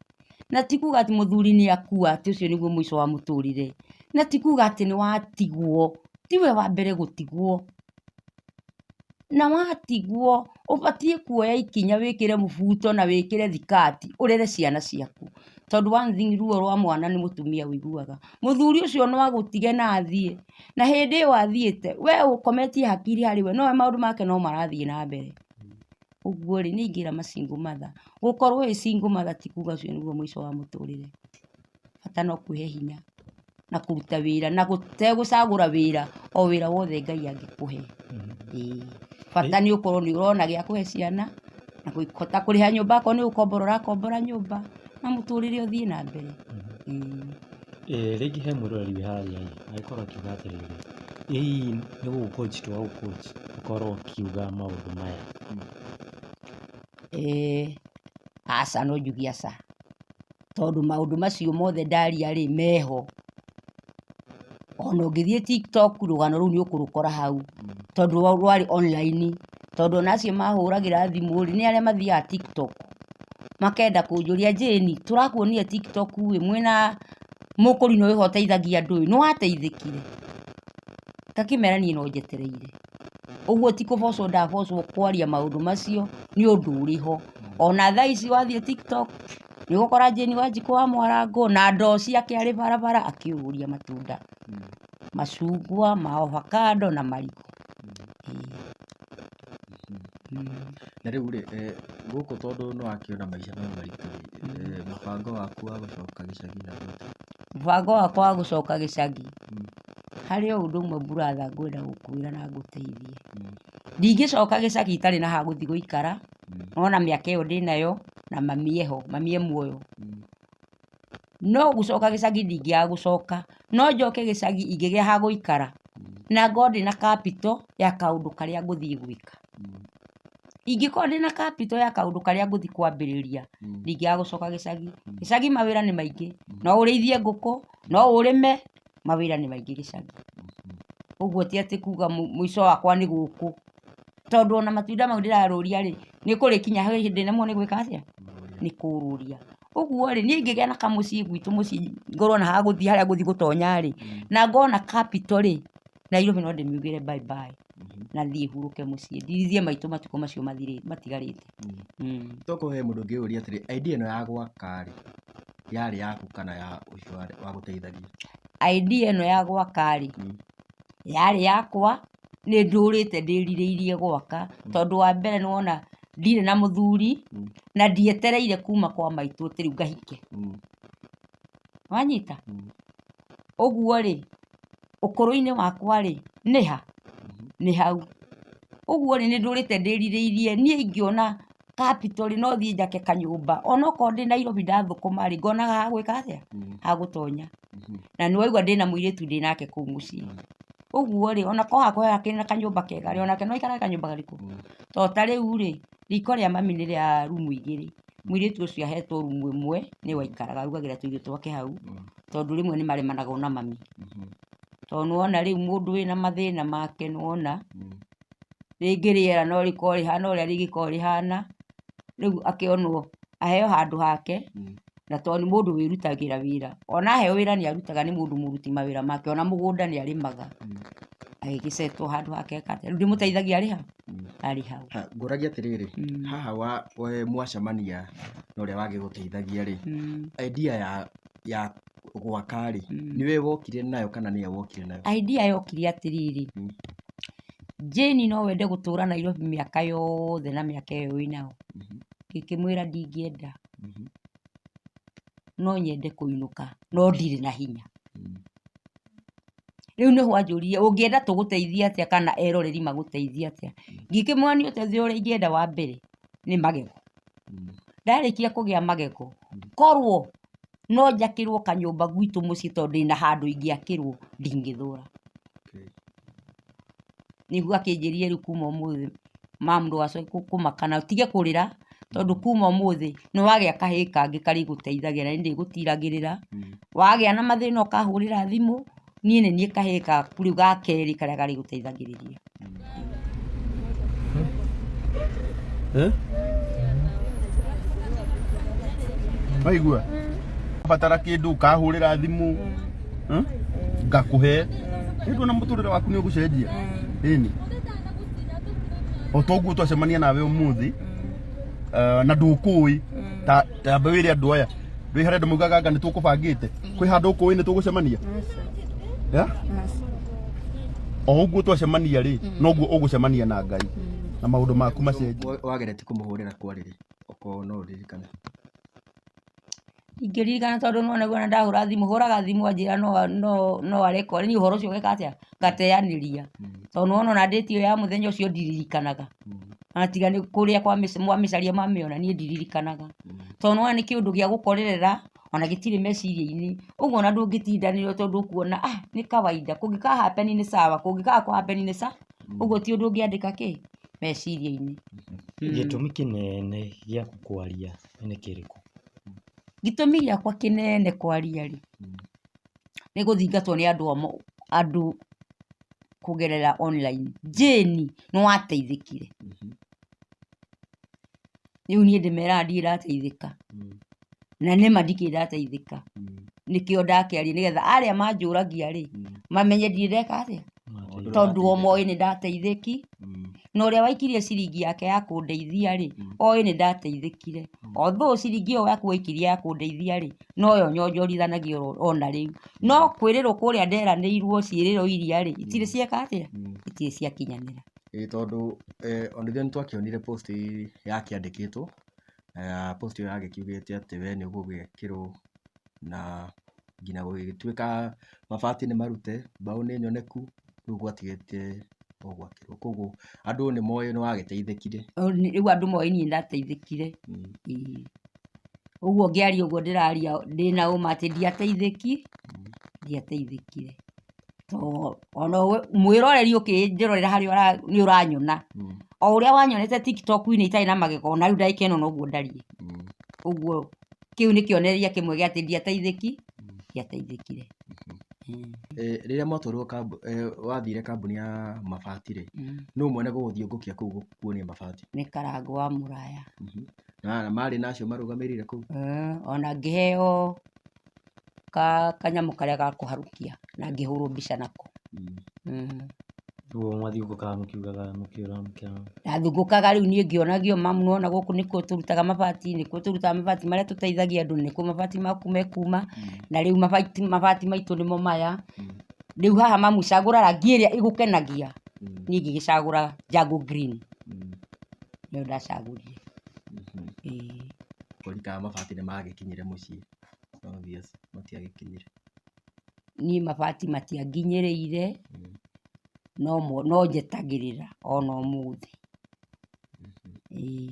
Na ti kuga atĩ mũthuri nĩ akua atĩ ũcio nĩguo mũico wa mũtũrĩre. Na ti kuga atĩ nĩ watigwo, tiwe wa mbere gũtigwo. Na watigwo ũbatiĩ kuoya ikinya wĩkĩre mũbuto na wĩkĩre thikati ũrere ciana ciaku. Tondũ one thing ruo rwa mwana nĩ mũtumia ũiguaga. Mũthuri ũcio no agũtige na athiĩ, na hĩndĩ ĩyo athiĩte we ũkometie hakiri harĩ we nowe maũndũ make no marathiĩ na mbere. Ũguo rĩ, niĩ ingĩra ma single mother, gũkorwo wĩ single mother ti kuga ũcio nĩguo mũico wa mũtũrĩre. Bata no kwĩhe hinya na kũruta wĩra na gũtegũcagũra wĩra, o wĩra wothe Ngai angĩkũhe. Ĩĩ. Bata nĩ ũkorwo nĩ ũrona gĩa kũhe ciana na kũhota kũrĩha nyũmba akorwo nĩ gũkombora ũrakombora nyũmba na mũtũrĩre ũthiĩ na mbere. Ĩĩ. Rĩngĩ he mwĩroreri wĩ harĩa ĩ, angĩkorwo akiuga atĩrĩrĩ, ĩ hihi nĩ gũgũ-coach twagũ-coach ũkorwo ũkiuga maũndũ maya? Aca no njuge aca, tondũ maũndũ macio mothe ndaria rĩ meho. Ona ũngĩthiĩ TikTok rũgano rũu nĩ ũkũrũkora hau, tondũ rwarĩ online. Tondũ ona acio mahũragĩra thimũ rĩ, nĩ arĩa mathiaga TikTok, makenda kũnjũria Jane, tũrakuonire TikTok ĩ, mwĩna mũkũrinũ wĩho ũteithagia andũ ĩ, nĩ wateithĩkire? Ngakĩmera niĩ no njetereire. Ũguo ti kũbocwo ndabocwo kwaria maũndũ macio, nĩ ũndũ ũrĩ ho. Ona thaa ici wathiĩ TikTok, nĩ ũgũkora Jane Wanjikũ wa Mwarango na ndoo ciake arĩ barabara akĩũrũria matunda. Macungwa, ma avocado na marigũ. Na rĩu rĩ, gũkũ tondũ nĩ wakĩona maica no maritũ rĩ, mũbango waku wa gũcoka gĩcagi naguo atĩa? Mũbango wakwa wa gũcoka gĩcagi, harĩ o ũndũ ũmwe brother ngwenda gũkwĩra na ngũteithie. Ndingĩcoka gĩcagi itarĩ na ha gũthiĩ gũikara, nĩwona mĩaka ĩyo ndĩnayo, Na mami eho, mami e muoyo. No gũcoka gĩcagi ndingĩaga gũcoka, no njoke gĩcagi ingĩgĩa ha gũikara na ngorwo ndĩna capital ya kaũndũ karĩa ngũthiĩ gwĩka. Ingĩkorwo ndĩna capital ya kaũndũ karĩa ngũthiĩ kwambĩrĩria, ndingĩaga gũcoka gĩcagi. Gĩcagi mawĩra nĩ maingĩ, no ũrĩithie ngũkũ, no ũrĩme, mawĩra nĩ maingĩ gĩcagi. Ũguo ti atĩ kuga mũico wakwa nĩ gũkũ, tondũ ona matunda mau ndĩrarũria rĩ, nĩ kũrĩkinya hĩndĩ nĩmo nĩ gwĩka atĩa, nĩ kũrũria. Ũguo rĩ, niĩ ingĩgĩa na kamũciĩ gwitũ mũciĩ ngorwo na hagũthiĩ harĩa ngũthiĩ gũtonya rĩ, na ngorwo na capital rĩ, Nairobi no ndĩmiugĩre bye bye na thiĩ hurũke mũciĩ, ndirithie maitũ matukũ macio matigarĩte. Tokorwo he mũndũ ũngĩyũria atĩrĩ, idea ĩno ya gwaka rĩ, yarĩ yaku kana ya ũcio wagũteithagia? Idea ĩno ya gwaka rĩ, yarĩ yakwa, nĩ ndũrĩte ndĩrirĩirie gwaka, tondũ wa mbere nĩ wona ndirĩ na mũthuri, na ndietereire kuma kwa maitũ atĩ rĩu ngahike. Wanyita? Ũguo rĩ, ũkũrũ-inĩ wakwa rĩ, nĩ ha? Nĩ hau. Ũguo rĩ, nĩ ndũrĩte ndĩrirĩirie, niĩ ingĩona capital rĩ, no thiĩ njake kanyũmba, onokorwo ndĩ Nairobi ndathũkũma rĩ, ngonaga ha gwĩka atĩa? Ha gũtonya. Na nĩ waigua ndĩna mũirĩtu ndĩnake kũu mũciĩ. Ũguo rĩ, ona korwo hakwa hakĩrĩ na kanyũmba kega rĩ, onake no aikarage kanyũmba karĩkũ? To ta rĩu rĩ, riko rĩa mami nĩ rĩa rumu igĩrĩ. Mũirĩtu ũcio ahetwo rumu ĩmwe nĩwe aikaraga, arugagĩra tũirio twake hau, tondũ rĩmwe nĩ maremanagwo na mami. Tondũ nĩwona rĩu mũndũ wĩna mathĩna make nĩwona, rĩngĩ rĩera no rĩkorwo rĩhana ũrĩa rĩngĩkorwo rĩhana, rĩu akĩonwo aheo handũ hake, na tondũ nĩ mũndũ wĩrutagĩra wĩra, ona aheo wĩra nĩ arutaga, nĩ mũndũ mũruti mawĩra make, ona mũgũnda nĩ arĩmaga, agĩgĩcetwo handũ hake eka atĩa, rĩu ndĩmũteithagia arĩ ha? Arĩ hau. Ngũragia atĩrĩrĩ, haha wa we mwacemania na ũrĩa wagĩgũteithagia rĩ, idea ya gwaka rĩ, nĩwe wokire nayo kana nĩwe wokire nayo? Idea yokire atĩrĩrĩ, Jane no wende gũtũra Nairobi mĩaka yothe na mĩaka ĩyo wĩnayo? Ngĩkĩmwĩra ndingĩenda, no nyende kũinũka no ndirĩ na hinya. Rĩu nĩho anjũririe ũngĩenda tũgũteithie atĩa kana eroreri magũteithie atĩa? Ngĩkĩmwĩra niĩ ũteithio ũrĩa ingĩenda wa mbere nĩ magego. Ndarĩkia kũgĩa magego, korwo no njakĩrwo kanyũmba gwitũ mũciĩ tondũ ndĩna handũ ingĩakĩrwo ndingĩthũra. Nĩguo akĩnjĩrire rĩu kuma ũmũthĩ mam ndũgacoke kũmaka na ũtige kũrĩra tondũ kuma ũmũthĩ nĩ wagĩa kahĩĩ kangĩ karĩgũteithagia na nĩ ndĩgũtiragĩrĩra. Wagĩa na mathĩna ũkahũrĩra thimũ, niĩ nĩ niĩ kahĩĩ gaku rĩu ga kerĩ karĩa karĩgũteithagĩrĩria. Waigua batara kindu ukahurira thimu, ngakuhe nĩ na mũtũrĩre waku nĩ ũgũcenjia ĩni o toguo twacemania nawe ũmũthĩ na ndũkũĩ ta tamba wĩre andũ aya ndwĩ harĩa andũ maugaga anga nĩ tũkũbangĩte kwĩ handũ ũkũĩ nĩ tũgũcemania. Yeah? O ũguo twacemania rĩ, noguo ũgũcemania na Ngai na maũndũ maku macenjie. Wageretie kũmũhũrĩra kwarĩrĩ okorwo no ũririkane? Ingĩririkana tondũ nĩwona ona ndahũra thimũ, hũraga thimũ anjĩra no arekwo niĩ ũhoro ũcio ngeka atĩa, ngateanĩria, tondũ nĩwona ona date ĩyo ya mũthenya ũcio ndiririkanaga, ona tiga nĩ kũrĩa mwamĩcaria mwamĩona niĩ ndiririkanaga, tondũ nĩwona nĩ kĩũndũ gĩa gũkorerera ona gĩtirĩ meciria-inĩ, ũguo ona ndũngĩtindanĩra tondũ ũkuona ah nĩ kawaida, kũngĩka happen nĩ sawa, kũngĩkaga kũ happen nĩ sawa, ũguo ti ũndũ ũngĩandĩka kĩ meciria-inĩ. Gĩtũmi kĩnene gĩaku kwaria nĩ kĩrĩkũ? Gĩtũmi gĩakwa kĩnene kwaria rĩ, nĩ gũthingatwo nĩ andũ andũ kũgerera online. Jane nĩ wateithĩkire. Rĩu niĩ ndĩmeraga ndirĩ ndateithĩka, na nĩma ndikĩrĩ ndateithĩka, nĩkĩo ndakĩaria nĩgetha arĩa manjũragia rĩ mamenye ndirĩ ndeka atĩa, tondũ o moĩ nĩ ndateithĩki, na ũrĩa waikirie ciringi yake ya kũndeithia rĩ, oĩ nĩ ndateithĩkire. Although ciringi ĩyo yaku waikirie ya kũndeithia rĩ, noyo nyonjorithanagia ona rĩu. No kwĩrĩrwo kũrĩa nderanĩirwo ciĩrĩro iria rĩ, itirĩ cieka atĩa, itirĩ ciakinyanĩra. Ĩĩ tondũ ona ithuĩ nĩtwakĩonire post yakĩandĩkĩtwo na post ĩyo yagĩkiugĩte atĩ we nĩ ũgũgĩakĩrwo na nginya gũgĩtuĩka mabati nĩ marute, mbaũ nĩ nyoneku, rĩu gwatigĩte o gwakĩrwo. Koguo andũ nĩ moĩ nĩ wagĩteithĩkire. Rĩu andũ moĩ niĩ ndateithĩkire. Ĩĩ. Ũguo ngĩaria ũguo ndĩraria ndĩna ũma atĩ ndiateithĩkire. To ona mwĩroreri ũkĩnjĩrorera harĩa nĩ ũranyona. O ũrĩa wanyonete TikTok-inĩ itarĩ na magego, ona rĩu ndagĩka ĩno noguo ndariĩ. Ũguo kĩu nĩ kĩonereria kĩmwe gĩa atĩ ndiateithĩkire. Rĩrĩa mwatwarirwo wathire kambuni ya mabati rĩ, nũ mwene gũgũthiũngũkia kũu gũkuonia mabati? Nĩ Karangũ wa Mũraya. Na marĩ na acio marũgamĩrĩire kũu? Ona ngĩheo kanyamũ karĩa ga kũharũkia na ngĩhũrwo mbica nako. Ũguo mwathiũngũkaga mũkiugaga mũkĩũra mũkĩra. Ndathungũkaga rĩu niĩ ngĩonagio mamu nĩwona gũkũ nĩkuo tũrutaga mabati, nĩkuo tũrutaga mabati marĩa tũteithagia andũ, nĩkuo mabati maku mekuma, na rĩu mabati maitũ nĩmo maya. Rĩu haha mamu cagũra rangi ĩrĩa ĩgũkenagia. Niĩ ngĩgĩcagũra jungle green. Nĩyo ndacagũrire. Ĩĩ. Kũrikaga mabati nĩmagĩkinyire mũciĩ. Obvious, matiagĩkinyire. Niĩ mabati matianginyĩrĩire, no njetagĩrĩra ona ũmũthĩ. Ĩĩ.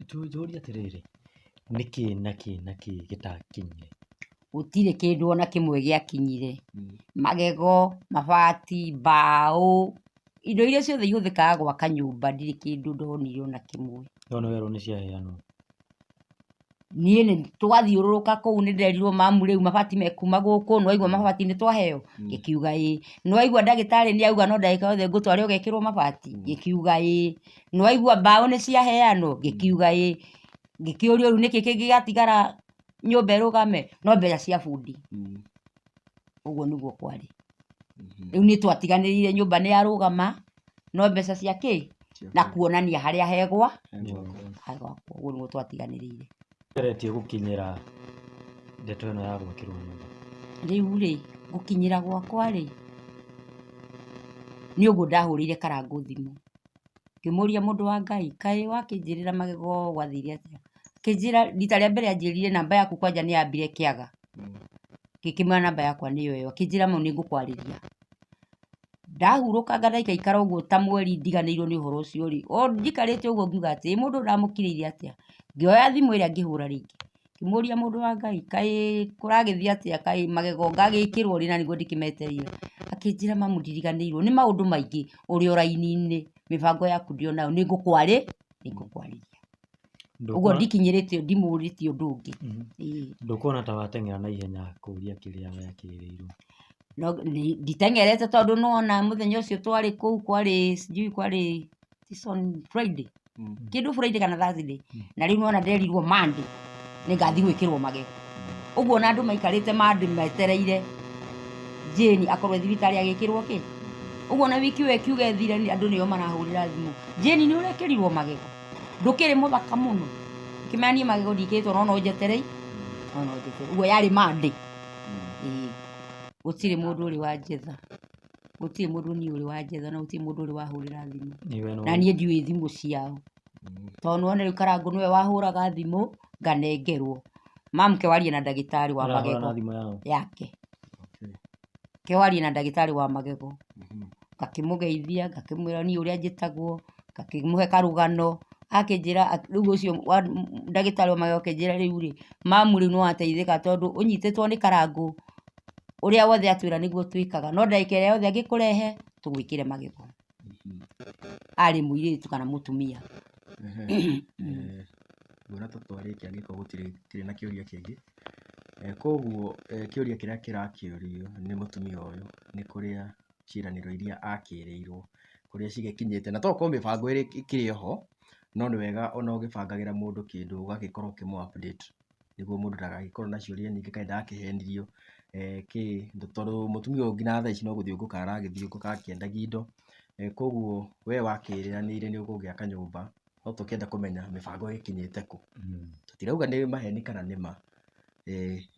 Tũrie atĩrĩrĩ, nĩkĩ na kĩ na kĩ gĩtakinyire? Gũtirĩ kĩndũ ona kĩmwe gĩakinyire. Magego, mabati, mbaũ, indo iria ciothe ihũthĩkaga gwaka nyũmba ndirĩ kĩndũ ndonire ona kĩmwe. No nĩ werwo nĩ ciaheanwo? Niĩ nĩ twathiũrũrũka kũu nĩ nderirwo mamu rĩu mabati mekuma gũkũ, nĩwaigua mabati nĩ twaheo? Ngĩkiuga ĩĩ. Nĩwaigua ndagĩtarĩ nĩ auga no ndagĩka yothe ngũtware ũgekĩrwo mabati? Ngĩkiuga ĩĩ. Nĩwaigua mbaũ nĩ ciaheanwo? Ngĩkiuga ĩĩ. Ngĩkĩũrio rĩu nĩkĩ kĩngĩ gĩatigara nyũmba ĩrũgame? No mbeca cia bundi. Ũguo nĩguo kwarĩ. Rĩu nĩ twatiganĩrire nyũmba nĩ yarũgama, no mbeca cia kĩ? Na kuonania harĩa hegwa. Hegwakwo. Ũguo nĩguo twatiganĩrĩire. Geretie gũkinyĩra ndeto ĩno ya gwakĩrwo nyũmba. Rĩu rĩ, gũkinyĩra gwakwa rĩ, nĩ ũguo ndahũrĩire Karangũ thimũ. Ngĩmũria mũndũ wa Ngai, kaĩ wakĩnjĩrĩra magego gwathire atĩa? Akĩnjĩra rita rĩa mbere anjĩrire namba yaku kwanja nĩ yambire kĩaga. Ngĩkĩmwĩra namba yakwa nĩyo ĩyo. Akĩnjĩra mau nĩ ngũkwarĩria. Ndahurũkanga ndaikaikara ũguo ta mweri ndiganĩirwo nĩ ũhoro ũcio rĩ, o njikarĩte ũguo ngiuga atĩ mũndũ ndamũkirĩire atĩa? Ngĩoya thimũ ĩrĩa ngĩhũra rĩngĩ. Ngĩmũria mũndũ wa Ngai, kaĩ kũragĩthiĩ atĩa, kaĩ magego ngagĩkĩrwo rĩ na nĩguo ndĩkĩmetereire. Akĩnjĩra mamu ndiriganĩirwo nĩ maũndũ maingĩ, ũrĩ o raini-inĩ, mĩbango yaku ndĩonayo, nĩ ngũkwarĩria. Ũguo ndikinyĩrĩte ndimũrĩtie ũndũ ũngĩ. Ndũkuona ta wateng'era na ihenya kũria kĩrĩa wekĩrĩirwo? No nditeng'erete tondũ nĩwona mũthenya ũcio twarĩ kũu kwarĩ sijui kwarĩ season Friday. Kĩndũ Friday kana Thursday. Na rĩu nĩwona nderirwo Monday nĩngathiĩ gwĩkĩrwo magego. Ũguo ona andũ maikarĩte Monday metereire Jane akorwo e thibitarĩ agĩkĩrwo kĩ. Ũguo na wiki ĩyo ĩkiuga ĩthire andũ nĩo marahũrĩra thimũ. Jane nĩ ũrekĩrirwo magego? Ndũkĩrĩ mũthaka mũno. Ngĩmera niĩ magego ndikĩrĩtwo no no njetereire. No no njetereire. Ũguo yarĩ Monday. Ĩĩ. Gũtirĩ mũndũ ũrĩ wanjetha. Gũtirĩ mũndũ niĩ ũrĩ wanjetha na gũtirĩ mũndũ ũrĩ wahũrĩra thimũ. Na niĩ ndiũĩ thimũ ciao. Tondũ nĩwona rĩu Karangũ nĩwe wahũraga thimũ nganengerwo. Mamu kewarie na ndagĩtarĩ wa magego yake. Kewarie na ndagĩtarĩ wa magego. Ngakĩmũgeithia, ngakĩmwĩra niĩ ũrĩa njĩtagwo, ngakĩmũhe karũgano. Akĩnjĩra rĩu ũcio ndagĩtarĩ wa magego akĩnjĩra rĩu rĩ, mamu rĩu nĩwateithĩka tondũ ũnyitĩtwo nĩ Karangũ, ũrĩa wothe atwĩra nĩguo twĩkaga, no ndagĩka ĩrĩa yothe angĩkũrehe, tũgwĩkĩre magego. Arĩ mũirĩtu kana mũtumia. Nguona ta twarĩkia angĩkorwo gũtirĩ na kĩũria kĩngĩ. Koguo kĩũria kĩrĩa kĩrakĩũrio nĩ mũtumia ũyũ nĩ kũrĩa ciĩranĩro iria akĩrĩirwo, kũrĩa cigĩkinyĩte. Na tokorwo mĩbango ĩkĩrĩ oho, no nĩ wega ona ũgĩbangagĩra mũndũ kĩndũ ũgagĩkorwo ũkĩmũ update nĩguo mũndũ ndagagĩkorwo na ciũria nyingĩ kaĩ ndakĩhenirio kĩ, tondũ mũtumia ũyũ nginya thaa ici no gũthiũngũka aragĩthiũngũka akĩendagia indo. Koguo we wakĩrĩranĩire nĩ ũgũgĩaka nyũmba, no tũkĩenda kũmenya mĩbango ĩkinyĩte kũ. Tũtirauga nĩ maheni kana nĩ ma,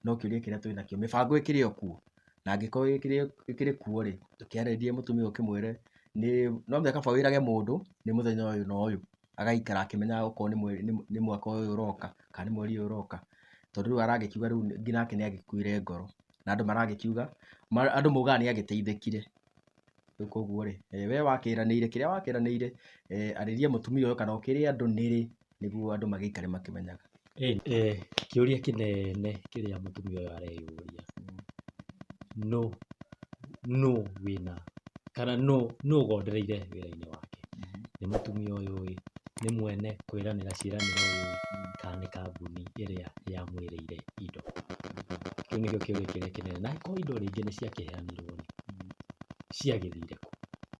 no kĩũria kĩrĩa twĩnakĩo mĩbango ĩkĩrĩ o kuo? Na angĩkorwo ĩkĩrĩ kuo rĩ, tũkĩarĩrie mũtumia ũyũ ũkĩmwĩre nĩ no mũhaka kaba wĩrage mũndũ nĩ mũthenya ũyũ na ũyũ, agaikara akĩmenyaga okorwo nĩ mwaka ũyũ ũroka kana nĩ mweri ũyũ ũroka. Tondũ rĩu aragĩkiuga rĩu nginya nake nĩ agĩkuire ngoro. Na andũ maragĩkiuga, andũ maugaga nĩ agĩteithĩkire. Rĩu koguo rĩ, we wakĩranĩire kĩrĩa wakĩranĩire, arĩria mũtumia ũyũ kana ũkĩre andũ nĩrĩ nĩguo andũ magĩikare makĩmenyaga. Kĩũria kĩnene kĩrĩa mũtumia ũyũ areyũria, nũ nũ wĩna kana nũ nũ ũgondereire wĩra-inĩ wake? Nĩ mũtumia ũyũ ĩ, nĩ mwene kwĩranĩra ciĩranĩro ĩ, kana nĩ kambuni ĩrĩa yamwĩrĩire indo? Kĩu nĩkĩo kĩũria kĩrĩa kĩnene. Na angĩkorwo indo rĩngĩ nĩ ciakĩheanirwo rĩ, ciagĩthire kũ?